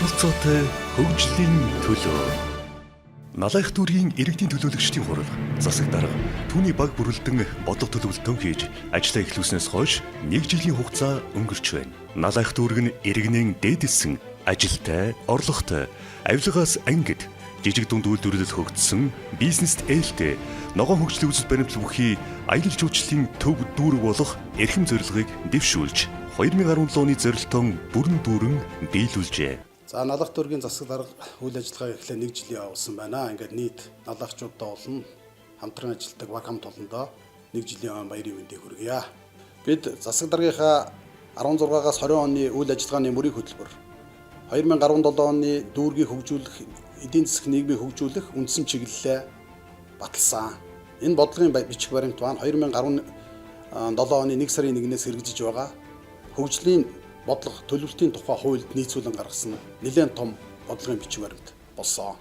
Иргэдийн оролцоотой хөгжлийн төлөө. Налайх дүүргийн иргэдийн төлөөлөгчдийн хурал засаг дарга түүний баг бүрэлдэн бодлого төлөвлөлтөн хийж ажлаа эхлүүлснээс хойш нэг жилийн хугацаа өнгөрч байна. Налайх дүүрэг нь иргэнийн дээдэлсэн ажилтай, орлоготой, авилгаас ангид жижиг дунд үйлдвэрлэл хөгжсөн, бизнест ээлтэй, ногоон хөгжлийн үзэл баримтлал бүхий аялал жуулчлалын төв дүүрэг болох эрхэм зорилгыг дэвшүүлж 2017 оны зорилтон бүрэн дүүрэн биелүүлжээ. За Налах дүүргийн засаг дарга үйл ажиллагаа эхлээ нэг жилийн явуулсан байна. Ингээд нийт налахчуудаа болно хамтран ажилладаг баг хамт олондоо нэг жилийн он баярын мэндийг хүргье. Бид засаг даргийнхаа 16-аас 20 оны үйл ажиллагааны мөрийн хөтөлбөр 2017 оны дүүргийг хөгжүүлэх эдийн засгийн нийгмийг хөгжүүлэх үндсэн чиглэлээ баталсан. Энэ бодлогын бичих баримт маань 2017 оны 1 сарын 1-ээс хэрэгжиж байгаа хөгжлийн бодлого төлөвлөлтийн тухай хуульд нийцүүлэн гаргасан нэлээд том бодлогын бичиг баримт болсон.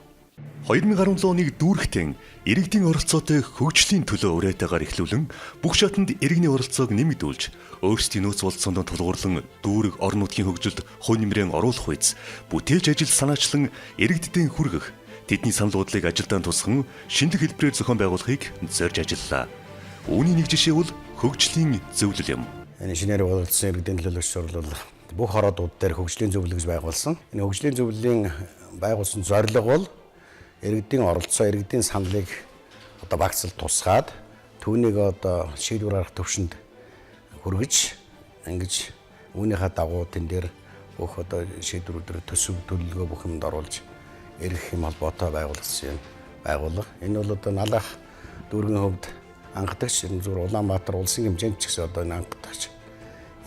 2017 оныг дүүргтэн иргэдийн оролцоотой хөгжлийн төлөө уриатайгаар эхлүүлэн бүх шатанд иргэний оролцоог нэмэгдүүлж өөрсдийн нөөц болцоонд тулгуурлан дүүрэг орон нутгийн хөгжилд хувь нэмрээ оруулах үйс бүтээлч ажил санаачлан иргэддээ хүргэх тэдний санал бодлыг ажилдаа тусган шинжлэх хэлбэрээр зохион байгуулахыг зорж ажиллалаа. Үүний нэг жишээ бол хөгжлийн зөвлөл юм. Энэ шинээр байгуулсан иргэдийн төлөөлөгч хурал бол бүх ороодууд дээр хөгжлийн зөвлөл гэж байгуулсан. Энэ хөгжлийн зөвлөлийн байгуулсан зорилго бол иргэдийн оролцоо, иргэдийн саналыг одоо багцлал тусгаад түүнийг одоо шийдвэр гаргах төвшөнд хүргэж ингэж үүнийхээ дагуу тэн дээр бүх одоо шийдвэрүүд төсөв төлөвлөгөө бүх юмд оруулж ирэх юм холбоотой байгуулсан юм байгууллага. Энэ бол одоо Налах дүүргийн хувьд анхдагч, энэ зүгээр Улаанбаатар улсын хэмжээнд ч гэсэн одоо энэ анхдагч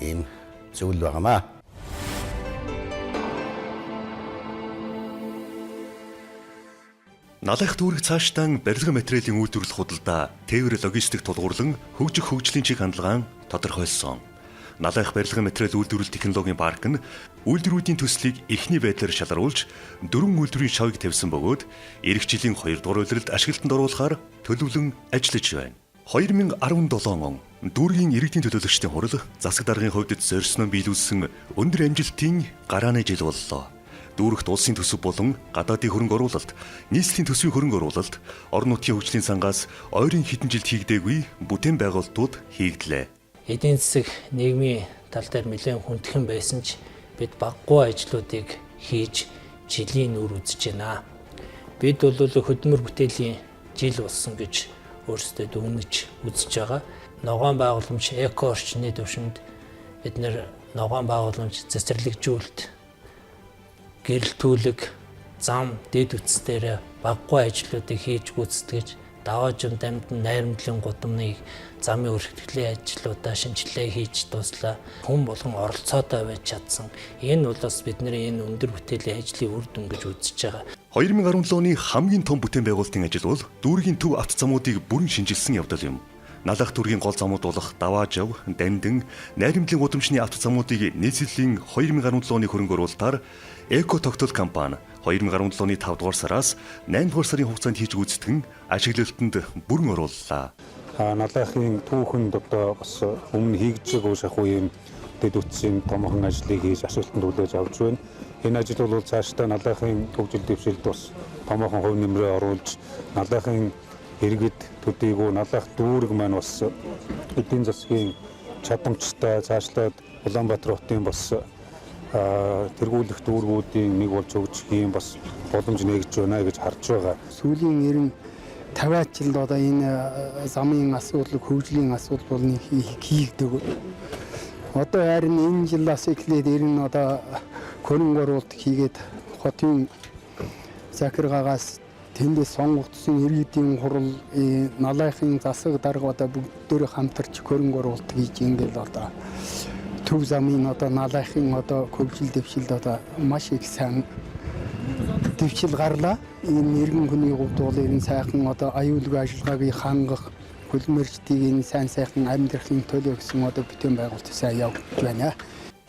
ийм зөвлөл байгаамаа. Налайх дүүрэг цаашдаа барилга материалын үйлдвэрлэх худалдаа, тээвэр логистик тулгуурлан хөгжих хөгжлийн чиг хандлагаан тодорхойлсон. Налайх барилгын материал үйлдвэрлэл технологийн парк нь үйлдвэрүүдийн төслийг эхний байдлаар шалгаруулж дөрвөн үйлдвэрийн шавыг тавьсан бөгөөд ирэх жилийн 2 дугаар улиралд ашиглалтанд оруулахаар төлөвлөн ажиллаж байна. 2017 он дүүргийн иргэдийн төлөөлөгчдийн хурал засаг даргын хувьд зорьсноо биелүүлсэн өндөр амжилтын гарааны жил боллоо. Дүүрэгт улсын төсөв болон гадаадын хөрөнгө оруулалт, нийслэлийн төсвийн хөрөнгө оруулалт, орон нутгийн хөгжлийн сангаас ойрын хэдэн жилд хийгдээгүй бүтээн байгуулалтууд хийгдлээ. Эдийн засаг нийгмийн тал дээр нэлээд хүндхэн байсан ч бид баггүй ажлуудыг хийж жилийн нүр үзэж байна. Бид бол хөдөлмөр бүтээлийн жил болсон гэж өөрсдөө дүгнэж үзэж байгаа. Ногоон байгууламж эко орчны түвшинд бид нэр ногоон байгууламж цэцэрлэгжүүлэлт, гэрэлтүүлэг, зам, дэд үтс дээр баггүй ажлуудыг хийж гүйцэтгэж даваажим дамжин найрамдлын гудамныг замын өрхтгөлийн ажлуудаа шинжилгээ хийж дууслаа. Хүн болгон оролцоотой байж чадсан. Энэ бол бас бидний энэ өндөр бүтээлийн ажлын үр дүн гэж үзэж байгаа. 2017 оны хамгийн том бүтээн байгуулалтын ажил бол дүүргийн төв авто замуудыг бүрэн шинжилсэн явдал юм. Налах дүүргийн гол замууд болох Даваажав, Дамдин, Найрамдлын гудамжны авто замуудыг нийслэлийн 2017 оны хөрөнгө оруулалтаар Эко тогтол компани 2017 оны 5 дугаар сараас 8 дугаар сарын хугацаанд хийж гүйцэтгэн ашиглалтанд бүрэн орууллаа. Налайхын түүхэнд одоо бас өмнө хийгдэж байгаа шахуу юм дэд үтсийн томоохон ажлыг хийж ашиглалтанд хүлээж авч байна. Энэ ажил бол цаашдаа Налайхын хөгжил дэвшилд бас томоохон хувь нэмрээ оруулж Налайхын иргэд төдийгүй Налайх дүүрэг маань бас эдийн засгийн чадамжтай цаашлаад Улаанбаатар хотын бас тэргуулах дүүргүүдийн нэг болж хөгжих юм бас боломж нэгж байна гэж харж байгаа. Сүүлийн 90 50 жилд одоо энэ замын асуудал, хөгжлийн асуудал бол нэг хийгдэг. Одоо харин энэ жилээс эхлээд ер нь одоо хөрөнгө оруулалт хийгээд хотын захиргаагаас тэндээс сонгогдсон иргэдийн хурал, Налайхын засаг дарга одоо бүгдөө хамтарч хөрөнгө оруулалт хийж ингээл одоо төв замын одоо Налайхын одоо хөгжил дэвшилд одоо маш их сайн дэвшил гарлаа. Энэ иргэн хүний хувьд бол ер нь сайхан одоо аюулгүй ажиллагааг хангах, хөлмөрчдийг энэ сайн сайхан амьдрахын төлөө гэсэн одоо бүтээн байгуулалт сайн явагдаж байна.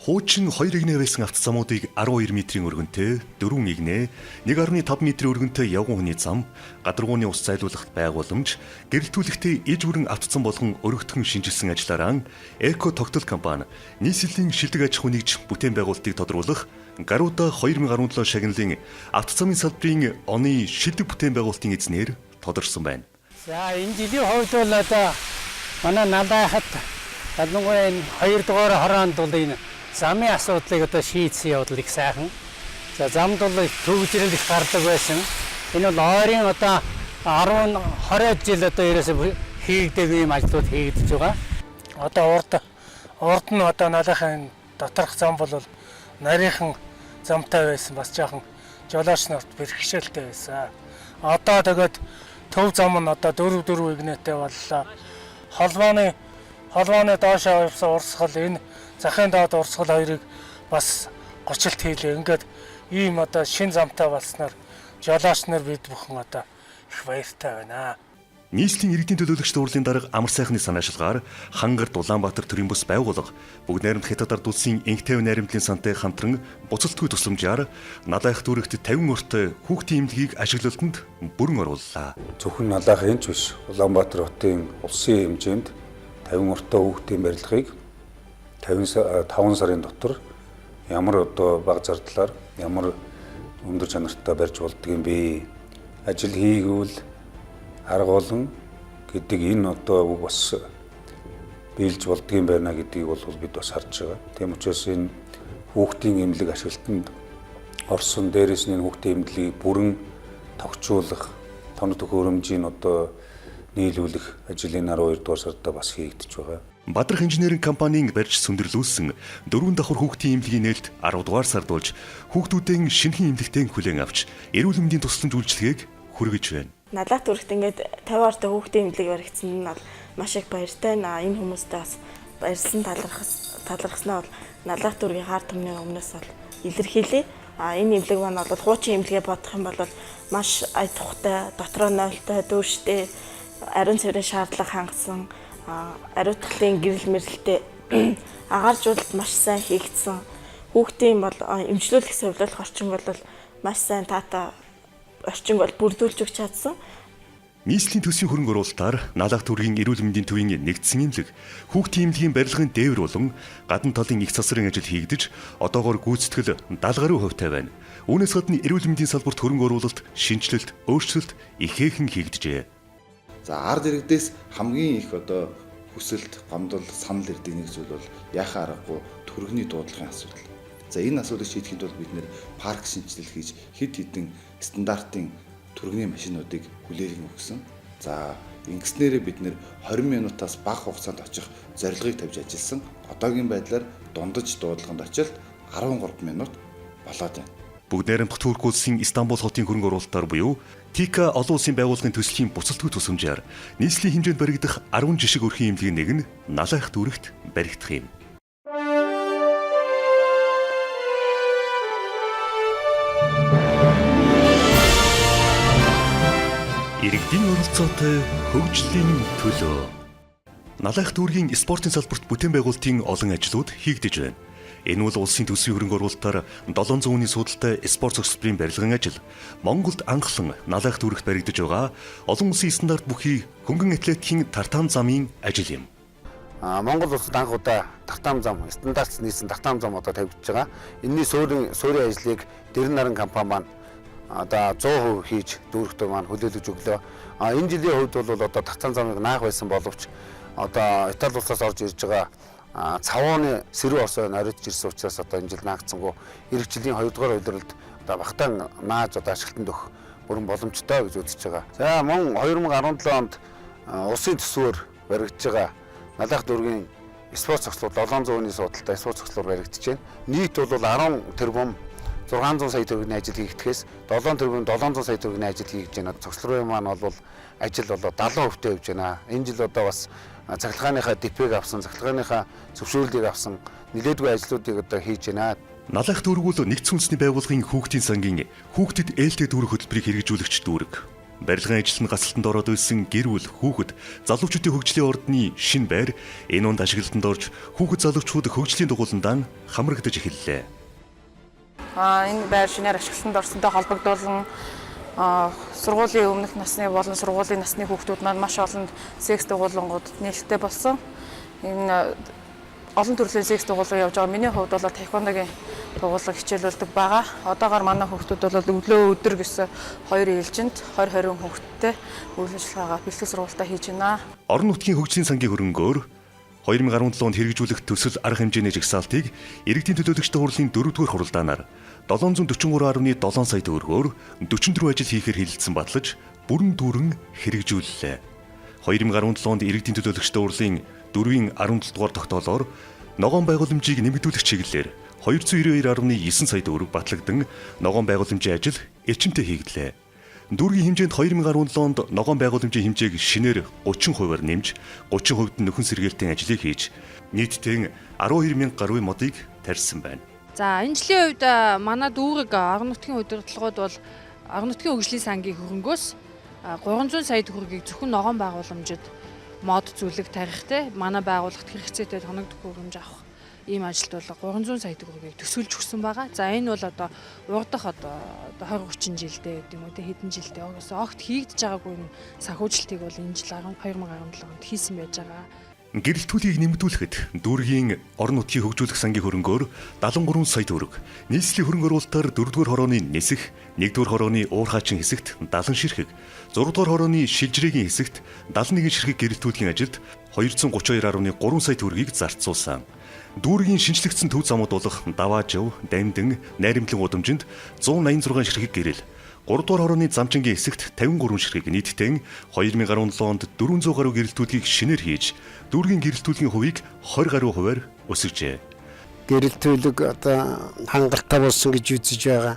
Хуучин 2 эгнээ байсан авто замуудыг 12 метрийн өргөнтэй, 4 эгнээ, 1.5 метрийн өргөнтэй явган хүний зам, гадаргууны ус зайлуулах байгууламж, гэрэлтүүлэгтэй иж бүрэн авто зам болгон өргөтгөн шинжилсэн ажиллаараа Эко тогтол компани нийслэлийн шилдэг аж ахуй нэгж бүтээн байгуулалтыг тодруулах Гаруда 2017 шагналын авто замын салбарын оны шилдэг бүтээн байгуулалтын эзнээр тодорсон байна. За энэ жилийн хувьд бол одоо манай Налайхад ялангуяа энэ 2 дугаар хороонд бол энэ замын асуудлыг одоо шийдсэн явдал их сайхан. За замд бол төвжирэл их гардаг байсан. Энэ бол ойрын одоо 10 20 жил одоо ерөөсөө хийгдээгүй юм ажлууд хийгдэж байгаа. Одоо урд нь одоо Налайхын доторх зам бол нарийнхан замтай байсан, бас жаахан жолооч нарт бэрхшээлтэй байсан. Одоо тэгээд төв зам нь одоо 4 эгнээтэй боллоо. Холбооны доошоо явсан урсгал, энэ захын доод урсгал хоёрыг бас гочилт хийлээ. Ингээд ийм одоо шин замтай болсноор жолооч нар бид бүхэн одоо их баяртай байна. Нийслэлийн иргэдийн төлөөлөгч дурлалын дарга Амар сайхны санаачилгаар Хангарт Улаанбаатар төрийн бүс байгууллага бүгд найрамдах Хятад ард улсын инх тайван найрамдлын сантай хамтран буцалтгүй тусламжаар Налайх дүүрэгт 50 ортой хүүхдийн эмнэлгийг ашиглалтанд бүрэн орууллаа. Зөвхөн Налайхын ч биш, Улаанбаатар хотын улсын хэмжээнд 50 ортой хүүхдийн барилгыг 55 сарын дотор ямар одоо бага зардлаар ямар өндөр чанартай барьж болдго юм бэ? Ажил хийгвэл арга олон гэдэг энэ одоо үг бас биелж болдго юм байна гэдгийг бол бид бас харж байгаа. Тийм учраас энэ хүүхдийн эмнэлэг ашиглалтанд орсон, дээрээс нь энэ хүүхдийн эмнэлгийг бүрэн тогтчуулах, тоног төхөөрөмжийн одоо нийлүүлэх ажил энэ 12 дугаар сард бас хийгдэж байгаа. Бадрах инженеринг компанийн барьж сүндэрлүүлсэн 4 давхар хүүхдийн эмнэлгийн нээлт 10 дугаар сард болж хүүхдүүдийн шинэхэн эмнэлэгтээ хүлээн авч эрүүл мэндийн тусламж үйлчилгээг хүргэж байна. Налайх дүүрэгт ингээд 50 ортой хүүхдийн эмнэлэг баригдсан нь бол маш их баяртай. Энэ хүмүүстэй бас баярлсан талархаснаа бол Налайх дүүргийн хаар түмний өмнөөс бол илэрхийлье. Энэ эмнэлэг маань бол хуучин эмнэлгээ бодох юм бол маш ая тухтай, дотроо нойлтой, дүүрштэй, ариун цэврийн шаардлага хангасан, ариутгалын гэрэл мэрэлтэй, агааржуулалт маш сайн хийгдсэн. Хүүхдийн бол эмчлүүлэх совилох орчин бол маш сайн таатай орчин бол бүрдүүлж өгч чадсан. Нийслэлийн төсвийн хөрөнгө оруулалтаар Налайх дүүргийн эрүүл мэндийн төвийн нэгдсэн эмнэлэг, хүүхдийн эмнэлгийн барилгын дээвэр болон гадна талын их засрын ажил хийгдэж одоогоор гүйцэтгэл 70 гаруй хувьтай байна. Үүнээс гадна эрүүл мэндийн салбарт хөрөнгө оруулалт, шинэчлэлт, өөрчлөлт ихээхэн хийгджээ. За ард иргэдээс хамгийн их одоо хүсэлт, гомдол, санал ирдэг нэг зүйл бол яхаа аргагүй төрөгний дуудлагын асуудал. За энэ асуудлыг шийдэхин тулд бид нэр парк шинэчлэл хийж хэд хэдэн стандартын түргэний машинуудыг хүлээлгэн өгсөн. За ингэснээрээ бид нэр 20 минутаас бага хугацаанд очих зорилгыг тавьж ажилласан. Одоогийн байдлаар дундаж дуудлаганд очилт 13 минут болоод байна. Бүгд найрамдах Турк улсын Истанбул хотын хөрөнгө оруулалтаар буюу ТИКА олон улсын байгууллагын төслийн буцалтгүй тусламжаар нийслэлийн хэмжээнд баригдах 10 жишг өрхийн эмнэлгийн нэг нь Налайх дүүрэгт баригдах юм. Иргэдийн оролцоотой хөгжлийн төлөө. Налайх дүүргийн спортын салбарт бүтээн байгуулалтын олон ажлууд хийгдэж байна. Энэ бол улсын төсвийн хөрөнгө оруулалтаар 700 хүний суудалтай спорт зохицлын барилгын ажил. Монголд анхлан Налайх дүүрэгт баригдаж байгаа олон улсын стандарт бүхий хөнгөн атлетикийн тартан замын ажил юм. Монгол улсад анх удаа тартан зам, стандарт нийцсэн тартан зам одоо тавигдж байгаа. Энэний суурийн ажлыг Дэрэн наран компани маань одоо 100% хийж дүүрэгтээ маань хүлээлгэж өглөө. Энэ жилийн хувьд бол одоо тартан замыг наах байсан боловч одоо Итали улсаас орж ирж байгаа цавууны сэрүү осоо нориодж ирсэн учраас одоо энэ жил наагдсангүй. Ирэх жилийн 2 дугаар улиралд одоо багтаан нааж одоо ашиглалтанд өгөх бүрэн боломжтой гэж үзэж байгаа. За мөн 2017 онд улсын төсвөөр баригдаж байгаа Налайх дүүргийн спорт зохицлууд 700 хүний суудалтай спорт зохицлоор баригдаж байна. Нийт бол 10 тэрбум 600 сая төгрөгийн ажил хийгдэхээс 7 тэрбум 700 сая төгрөгийн ажил хийгдэж байна. Цогцлрын маань бол ажил болоо 70% явж байна. Энэ жил одоо бас цахилгааныхаа депэг авсан, цахилгааныхаа зөвшөөрлийг авсан нэлээдгүй ажлуудыг одоо хийж байна. Налайх дүүрэг бол нэгдсэн үндэсний байгууллагын хүүхдийн сангийн хүүхдэд ээлтэй дүүрэг хөтөлбөрийг хэрэгжүүлэгч дүүрэг. Барилгын ажил нь гацалтанд ороод байсан гэр бүл, хүүхэд, залуучуудын хөгжлийн ордны шинэ байр энэ онд ашиглалтанд орж хүүхэд залуучууд хөгжлийн дугуйландаан хамрагдаж эхэллээ. Энэ байр шинээр ашиглалтанд орсонтой холбогдуулан сургуулийн өмнөх насны болон сургуулийн насны хүүхдүүд маань маш олон секс дугуйлангуудад нээлттэй болсон. Энэ олон төрлийн секс дугуйлан явж байгаа. Миний хувьд бол таеквондогийн дугуйлан хичээлүүлдэг байгаа. Одоогоор манай хүүхдүүд бол өглөө өдөр гэсэн хоёр ээлжинд 20 20 хүүхэдтэй үйл ажиллагаагаа бэлтгэл сургуультаа хийж байна. Орон нутгийн хөгжлийн сангийн хөрөнгөөр 2017 онд хэрэгжүүлэх төсөл арга хэмжээний жагсаалтыг иргэдийн төлөөлөгчдийн хурлын 4-р хуралдаанаар 743.7 сая төгрөгөөр 44 ажил хийхээр хэлэлцсэн батлаж бүрэн дүүрэн хэрэгжүүллээ. 2017 онд иргэдийн төлөөлөгчдийн хурлын 4-ийн 17 дугаар тогтоолоор ногоон байгууламжийг нэмэгдүүлэх чиглэлээр 292.9 сая төгрөг батлагдан ногоон байгууламжийн ажил эрчимтэй хийгдлээ. Дүүргийн хэмжээнд 2017 онд ногоон байгууламжийн хэмжээг шинээр 30%-аар нэмж 30% нь нөхөн сэргээлтийн ажлыг хийж нийтдээ 12 мянга гаруй модыг тарьсан байна. За энэ жилийн хувьд манай дүүрэг орон нутгийн удирдлагууд бол орон нутгийн хөгжлийн сангийн хөрөнгөөс 300 сая төгрөгийг зөвхөн ногоон байгууламжид мод зүлэг тарих те манай байгууллагт хэрэгцээтэй тоног төхөөрөмж авах ийм ажилд бол 300 сая төгрөгийг төсөөлж өгсөн байгаа. За энэ бол одоо урдах одоо 20 30 жилдээ гэдэг юм уу те хэдэн жилдээ угаасаа огт хийгдэж байгаагүй энэ санхүүжилтийг бол энэ жил 2017 онд хийсэн байж байгаа. Гэрэлтүүлгийг нэмэгдүүлэхэд дүүргийн орон нутгийн хөгжүүлэх сангийн хөрөнгөөр 73 сая төгрөг, нийслэлийн хөрөнгө оруулалтаар 4-р хорооны нисэх, 1-р хорооны уурхаачин хэсэгт 70 ширхэг, 6-р хорооны шилжрээгийн хэсэгт 71 ширхэг гэрэлтүүлгийн ажилд 232.3 сая төгрөгийг зарцуулсан. Дүүргийн шинжлэгдсэн төв замууд болох Даваажив, Дамдин, Найрамдлан гудамжинд 186 ширхэг гэрэл, 3 дугаар хорооны замчингийн хэсэгт 53 ширхэг нийтдээ 2017 онд 400 гаруй гэрэлтүүлгийг шинээр хийж, дүүргийн гэрэлтүүлгийн хувийг 20 гаруй хувиар өсгөжээ. Гэрэлтүүлэг одоо хангалттай болсон гэж үзэж байгаа.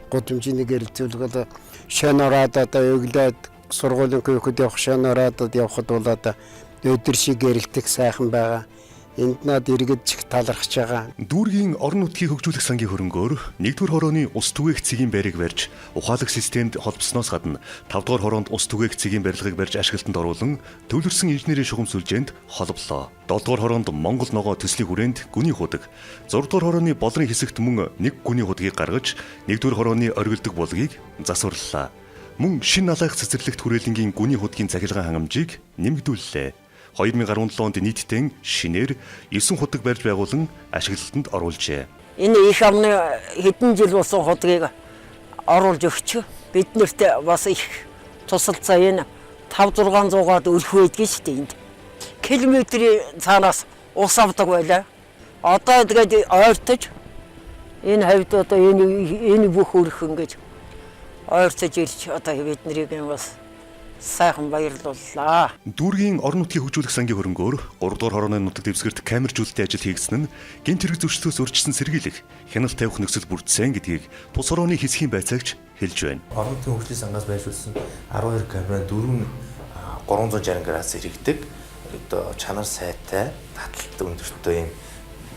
Гудамжийн гэрэлтүүлэг одоо шэн ороод одоо өглөөд сургуулийн хүүхэд явах шэн ороод явхад бол одоо өдөр шиг гэрэлтэх сайхан байгаа. Энд над иргэд чих талархаж байгаа. Дүүргийн орон нутгийг хөгжүүлэх сангийн хөрөнгөөр 1-р хорооны ус түгээх цэгийн байрыг барьж, ухаалаг системд холбосноос гадна 5-р хороонд ус түгээх цэгийн барилгыг барьж ашиглалтанд оруулан төвлөрсөн инженерийн шугам сүлжээнд холболоо. 7-р хороонд Монгол ногоо төслийн хүрээнд гүний худаг, 6-р хорооны болрын хэсэгт мөн нэг гүний худгийг гаргаж, 1-р хорооны оргилдог булгийг засварлаа. Мөн шин налайх цэцэрлэгт хүрээлэнгийн гүний худгийн цахилгаан хангамжийг нэмэгдүүллээ. 2017 онд нийтдээ шинээр 9 худаг барьж байгуулан ашиглалтанд оруулжээ. Энэ их амны хэдэн жил болсон худгийг оруулж өгч бид нарт бас их тусалцаа энэ 5 600-аад өрх байдгийг шүү дээ энд. Километрийн цаанаас ус авдаг байлаа. Одоо тэгээд ойртож энэ хавьд одоо энэ бүх өрх ингэж ойртож ирж одоо бид нарыг бас сайхан баярлууллаа. Дүүргийн орон нутгийн хөгжүүлэх сангийн хөрөнгөөр 3 дугаар хорооны нутаг дэвсгэрт камержуулалтын ажил хийгдсэн нь гэмт хэрэг зөрчлөөс өрчсөн сэргийлэх, хяналт тавих нөхцөл бүрдсэн гэдгийг тус хорооны хэсгийн байцаагч хэлж байна. Орон нутгийн хөгжлийн сангаас байршуулсан 12 камерын 4 360 градус эргэдэг одоо чанар сайтай, таталт өндөртэй юм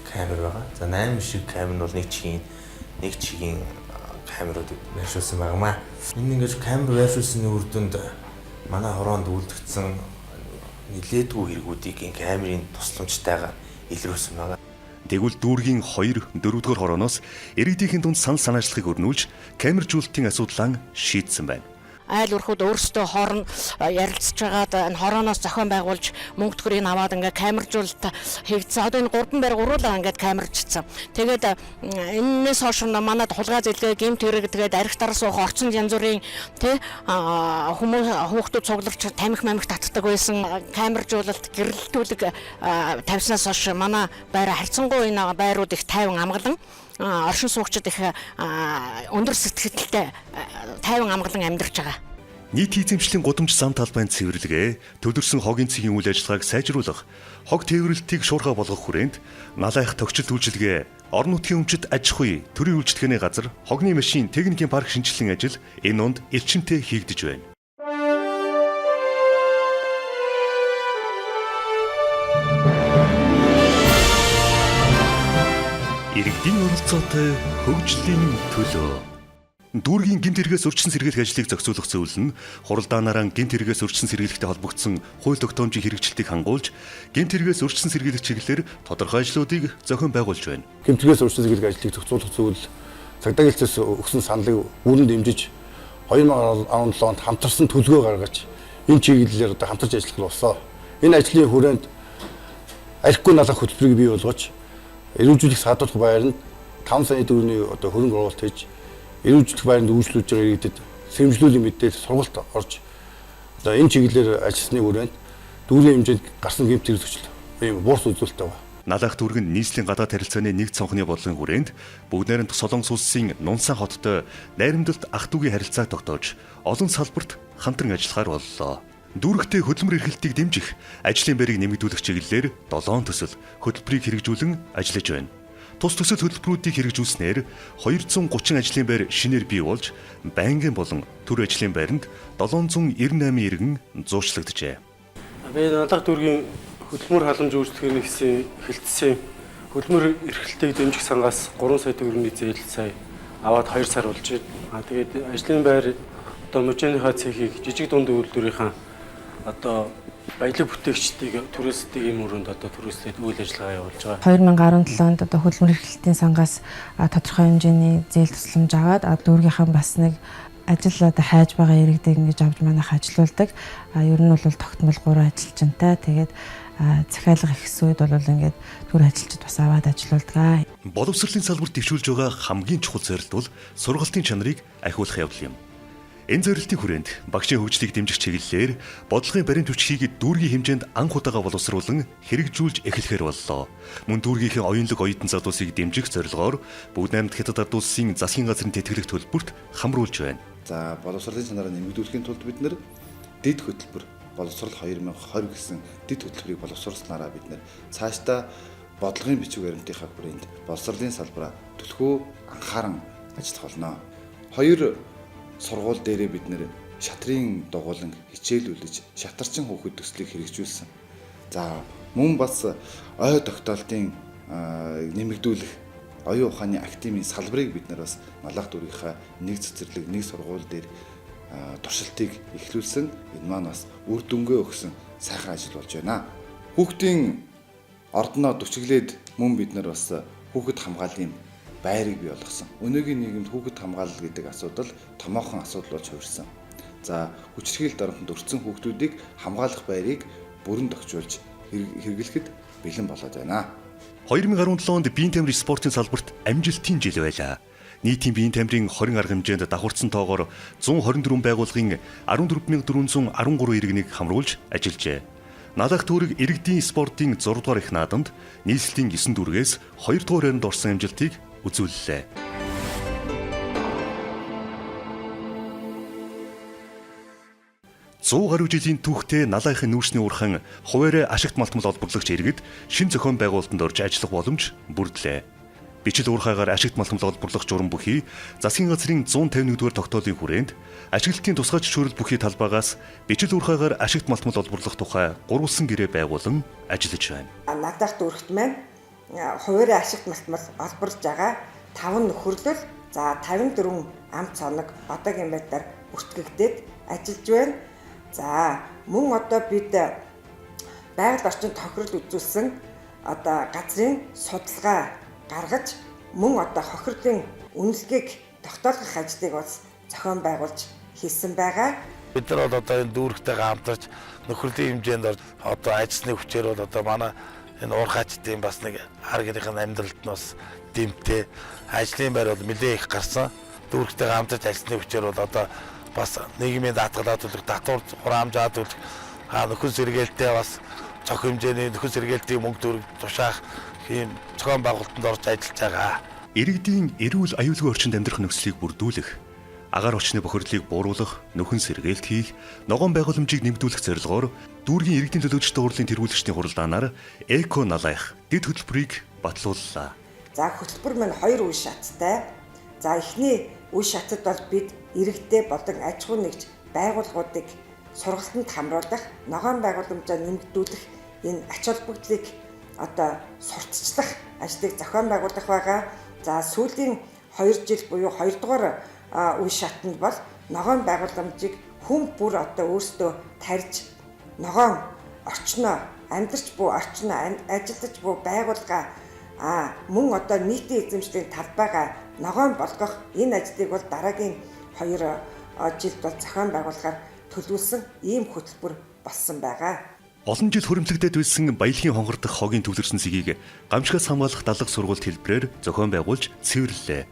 камер байгаа. За 8 шиг камер нь бол нэг чигийн камерууд байршуулсан байнамаа. Энэ ингэж камер байршуулсны үр дүнд манай хороонд үлдэгдсэн нилээдгүй хэрэгүүдийг энэ камерын тусламжтайгаар илрүүлсэн байгаа. Тэгвэл дүүргийн 2 4-р хорооноос иргэдийнхэн дунд санал санаачлахыг өрнүүлж камержуулалтын асуудлаа шийдсэн байна. Айл өрхөд өөрсдөө хоорн ярилцж байгаад энэ хорооноос зохион байгуулж мөнгө төгрөгийг аваад ингээ камержуулалт хийгдсэн. Одоо энэ гурван байр гуруулаа ингээд камержчихсан. Тэгээд энэнээс хойш манад хулгай зэлгээ, гэмт хэрэг тэгээд арх дараа суух орчин янз бүрийн тий хүмүүс хүүхдүүд цугларч тамхи мамх татдаг байсан. Камержуулалт, гэрэлтүүлэг тавьснаас хойш манай байр харьцангуй энэ байрууд их тайван амгалан оршин суугчид их өндөр сэтгэлтэй тайван амгалан амьдарч байгаа. Нийт эзэмшлийн гудамж зам талбайн цэвэрлэгээ, төвлөрсөн хогийн цэгийн үйл ажиллагааг сайжруулах, хог тээвэрлэлтийг шуурхай болгох хүрээнд налайх тогтчил үйлчилгээ, орон нутгийн өмчит аж ахуй, төрийн үйлчилгээний газар, хогны машин, техникийн парк шинжилсэн ажил энэ онд эрчимтэй хийгдэж байна. Иргэдийн оролцоотой хөгжлийн төлөө. Дүүргийн гэмт хэрэгээс урьдчилан сэргийлэх ажлыг зохицуулах зөвлөл нь хуралдаанаараа гэмт хэрэгээс урьдчилан сэргийлэхтэй холбогдсон хууль тогтоомжийн хэрэгжилтийг хангуулж, гэмт хэрэгээс урьдчилан сэргийлэх чиглэлээр тодорхой ажлуудыг зохион байгуулж байна. Гэмт хэрэгээс урьдчилан сэргийлэх ажлыг зохицуулах зөвлөл цагдаагийн хэлцээс өгсөн саналыг бүрэн дэмжиж 2017 онд хамтарсан төлөвлөгөө гаргаж энэ чиглэлээр одоо хамтарч ажиллах болсон. Энэ ажлын хүрээнд архигүй налах хөтөлбөрийг бий болгож, эрүүжүүлэх саадуулах байранд 5 сая төгрөгийн одоо хөрөнгө оруулалт хийж, эрүүжүүлэх байранд үйлчлүүлж байгаа иргэдэд сэрэмжлүүлийн мэдээлэл сургалт орж, одоо энэ чиглэлээр ажилласны хүрээнд дүүргийн хэмжээнд гарсан гэмт хэрэг зөрчил ийм буурс үзүүлэлттэй байна. Налаах дүүрэг нь нийслэлийн гадаад харилцааны нэг цонхны бодлогын хүрээнд Бүгд найрамдах Солонгос улсын Нунсан хоттой найрамдалт ах дүүгийн харилцааг тогтоож, олон салбарт хамтран ажиллахаар боллоо. Дүүрэгтээ хөдөлмөр эрхлэлтийг дэмжих, ажлын байрыг нэмэгдүүлэх чиглэлээр 7 төсөл хөтөлбөрийг хэрэгжүүлэн ажиллаж байна. Тус төсөл хөтөлбөрүүдийг хэрэгжүүлснээр 230 ажлын байр шинээр бий болж, байнгын болон төр ажлын байранд 798 иргэн зуучлагджээ. Би Налах дүүргийн хөдөлмөр халамж үйлчлэгээр нэгсэн хэлтсийн хөдөлмөр эрхлэлтийг дэмжих сангаас 3 сая төгрөгийн зээл сая аваад 2 сар болж байна. Тэгээд ажлын байр одоо мужийнхаа цехийг жижиг дунд үйлдвэрийнхаа одоо баялаг бүтээгчдийг түрээсдэг юм өрөөнд одоо түрээслээд үйл ажиллагаа явуулж байгаа. 2017 онд одоо хөдөлмөр эрхлэлтийн сангаас тодорхой хэмжээний зээл тусламж аваад дүүргийнхаа бас нэг ажил одоо хайж байгаа иргэдийг ингэж авч манайх ажилуулдаг. Ер нь бол тогтмол 3 ажилчинтай. Тэгээд захиалга ихсэн үед бол ингээд төр ажилчид бас аваад ажилуулдаг. Боловсролын салбарт дэвшүүлж байгаа хамгийн чухал зорилт бол сургалтын чанарыг ахиулах явдал юм. Энэ зорилтын хүрээнд багшийн хөгжлийг дэмжих чиглэлээр бодлогын баримт бичгийг дүүргийн хэмжээнд анх удаага боловсруулан хэрэгжүүлж эхлэхээр боллоо. Мөн дүүргийнхээ оюунлаг оюутан залуусыг дэмжих зорилгоор Бүгд найрамдах Хятад Ард улсын засгийн газрын тэтгэлэг төлбөрт хамруулж байна. За, боловсролын чанараа нэмэгдүүлэхийн тулд бид нэр дэд хөтөлбөр боловсрол 2020 гэсэн дэд хөтөлбөрийг боловсруулснараа бид нэр цаашдаа бодлогын бичиг баримтынхаа хүрээнд боловсролын салбараа түлхүү анхааран ажиллах болно. Хоёр сургууль дээрээ бид нэр шатрын дугуулan хичээлүүлж шатарчин хүүхэд төслийг хэрэгжүүлсэн. За, мөн бас ой тогтоолтын нэмэгдүүлэх оюун ухааны академийн салбарыг бид нар бас Налах дүүргийнхаа нэг цэцэрлэг, нэг сургууль дээр туршилтыг эхлүүлсэн. Энэ маань бас үр дүнгээ өгсөн сайхан ажил болж байна. Хүүхдийн ордноо дүчиглээд мөн бид нар бас хүүхэд хамгааллын байрыг бий болгосон. Өнөөгийн нийгэмд хүүхэд хамгаалал гэдэг асуудал томоохон асуудал болж хувирсан. За, хүчирхийлэл дарамтанд өртсөн хүүхдүүдийг хамгаалах байрыг бүрэн тохижуулж хэрэглэхэд бэлэн болоод байна. 2017 онд биеийн тамирын спортын салбарт амжилтын жил байлаа. Нийтийн биеийн тамирын 20 арга хэмжээнд давхарцсан тоогоор 124 байгууллагын 14413 иргэнийг хамруулж ажиллажээ. Налах дүүрэг иргэдийн спортын 6 дугаар их наадамд нийслэлийн 9 дүүргээс 2 дугаар байранд орсон амжилтыг үзүүллээ. 100 гаруй жилийн түүхтэй Налайхын нүүрсний уурхайн хуваарь ашигт малтмал олборлагч иргэд шин зохион байгуулалтанд орж ажиллах боломж бүрдлээ. Бичил уурхайгаар ашигт малтмал олборлох журам бүхий засгийн газрын 151-р тогтоолын хүрээнд ашиглалтын тусгай зөвшөөрөл бүхий талбайгаас бичил уурхайгаар ашигт малтмал олборлох тухай гурвалсан гэрээ байгуулан ажиллаж байна. Надад дүүрэгт маань хуваарь ашигт малтмал олборлож байгаа 5 нөхөрлөл, за 54 ам цоног одоогийн байдлаар бүртгэгдээд ажиллаж байна. За, мөн одоо бид байгаль орчин тохирол үзүүлсэн одоо газрын судалгаа гаргаж, мөн одоо хохирлын үнэлгээг тогтоолгох ажлыг бас зохион байгуулж хийсэн байгаа. Бид нар бол одоо энэ дүүрэгтэйгээ хамтарч нөхөрлийн хэмжээнд орж одоо ажилласны хүчээр бол одоо манай энэ уурхаачдын бас нэг хар гэрийн амьдралд нь бас дэмтэй ажлын байр бол нэлээд их гарсан. Дүүрэгтэйгээ хамтарч ажилласны хүчээр бол одоо бас нийгмийн даатгалаа төлөх, татвар хураамжаа төлөх, нөхөн сэргээлтээ бас цох хэмжээний нөхөн сэргээлтийн мөнгө төгрөг тушаах ийм зохион байгуулалтанд орж ажиллаж байгаа. Иргэдийн эрүүл аюулгүй орчинд амьдрах нөхцөлийг бүрдүүлэх, агаар орчны бохирдлыг бууруулах, нөхөн сэргээлт хийх, ногоон байгууламжийг нэмэгдүүлэх зорилгоор дүүргийн иргэдийн төлөөлөгчдийн хурлын тэргүүлэгчдийн хуралдаанаар Эко Налайх дэд хөтөлбөрийг батлууллаа. За, хөтөлбөр маань 2 үе шаттай. За, эхний үе шатад бол бид иргэдээ болон аж ахуй нэгж байгууллагуудыг сургалтанд хамруулах, ногоон байгууламжаа нэмэгдүүлэх энэ ач холбогдлыг одоо сурталчлах ажлыг зохион байгуулах байгаа. За, сүүлийн 2 жил буюу 2 дугаар үе шатанд бол ногоон байгууламжийг хүн бүр одоо өөрсдөө тарьж ногоон орчноо амьдарч буй орчноо ажиллаж буй байгууллага мөн одоо нийтийн эзэмшлийн талбайгаа ногоон болгох энэ ажлыг бол дараагийн 2 жилд бол зохион байгуулахаар төлөвлөсөн ийм хөтөлбөр болсон байгаа. Олон жил хуримтлагдаад байсан баялагын хонгор дахь хогийн төвлөрсөн цэгийг гамшигаас хамгаалах дадлаг сургуульд хэлбэрээр зохион байгуулж цэвэрлэлээ.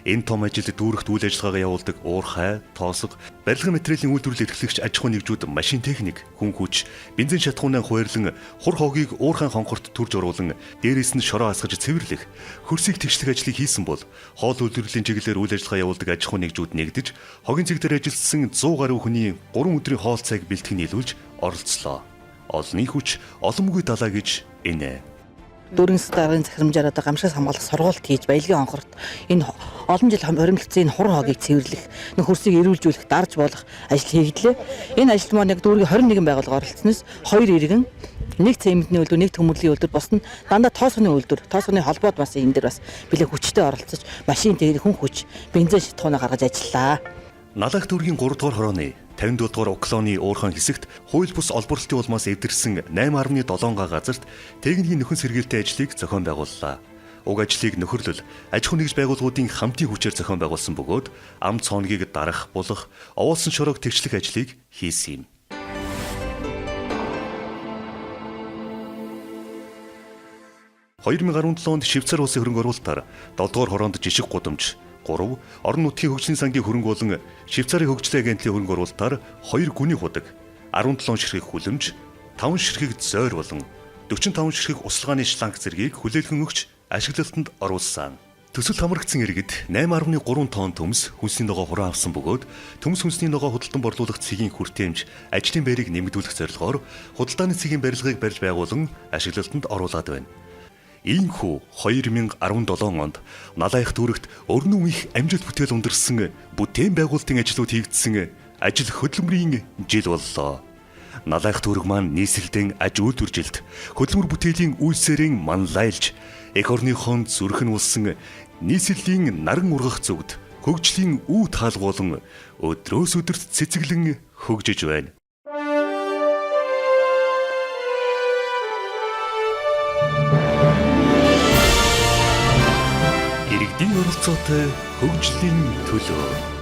Энэ том ажил дүүрэгт үйл ажиллагаагаа явуулдаг уурхай, тоосго, барилгын материалын үйлдвэрлэл эрхлэгч аж ахуйн нэгжүүд машин техник, хүн хүч, бензин шатахуунаа хуваарлан хур хогийг уурхайн хонхорт төрж оруулан дээрээс нь шороо асгаж цэвэрлэх, хөрсийг тэгшлэх ажлыг хийсэн бол хоол үйлдвэрлэлийн чиглэлээр үйл ажиллагаа явуулдаг аж ахуйн нэгжүүд нэгдэж хогийн цэг дээр ажилласан 100 гаруй хүний 3 өдрийн хоол цайг бэлтгэн нийлүүлж оролцлоо. Олонний хүч, олон мөгийн далаа гэж инээ. Дүүргийн засаг даргын захирамжаар одоо гамшигаас хамгаалах сургуульд хийж баялагын хонхорт энэ олон жил хоримтлагдсан энэ хур хогийг цэвэрлэх, нөх хөрсийг эрүүлжүүлэх, дарж болох ажил хийгдлээ. Энэ ажилд маань яг дүүргийн 21 байгууллага оролцсноос 2 иргэн, нэг цементний үйлдвэр, нэг төмөрлийн үйлдвэр, бус нь дандаа тоосгоны үйлдвэр, тоосгоны холбоод бас энэ дэр бас бэлэг хүчтэй оролцож, машин дээр хүн хүч, бензин шатхуунаа гаргаж ажиллаа. Налаах дүүргийн 3 дугаар хорооны 57 дугаар Уклоны уурхайн хэсэгт хууль бус олборлолтын улмаас эвдэрсэн 8.7 га газарт техникийн нөхөн сэргийлтийн ажлыг зохион байгууллаа. Уг ажлыг нөхөрлөл аж ахуйн нэгж байгууллагуудын хамтын хүчээр зохион байгуулсан бөгөөд ам цооногийг дарах, булах, овоолсон шороог тэгшлэх ажлыг хийсэн юм. 2017 онд Швейцар улсын хөрөнгө оруулалтаар 7 дугаар хороонд жишг гудамж 3, орон нутгийн хөгжлийн сангийн хөрөнгө болон Швейцарын хөгжлийн агентлалын хөрөнгө оруулалтаар 2 гүний худаг, 17 ширхэг хүлэмж, 5 ширхэг зойр болон 45 ширхэг усалгааны шланг зэргийг хүлээлгэн өгч ашиглалтанд оруулсан. Төсөл хамрагдсан иргэд 8.3 тонн төмс хүнсний ногоо хураан авсан бөгөөд төмс хүнсний ногоо худалдан борлуулах цэгийн хүртээмж ажлын байрыг нэмэгдүүлэх зорилгоор худалдааны цэгийн барилгыг барьж байгуулан ашиглалтанд оруулаад байна. Иймхүү 2017 онд Налайх дүүрэгт өрнөн их амжилт бүтээл ундарсан бүтээн байгуулалтын ажлууд хийгдсэн ажил хөдөлмөрийн жил боллоо. Налайх дүүрэг маань нийслэлдэн аж үйлдвэржилт хөдөлмөр бүтээлийн үйлсээрэн манлайлж эх орныхон зүрх нь улсан нийслэлийн наран ургах зүгт хөгжлийн үе таалгуулан өдрөөс өдөрт цэцэглэн хөгжиж байна. Иргэдийн оролцоотой хөгжлийн төлөө.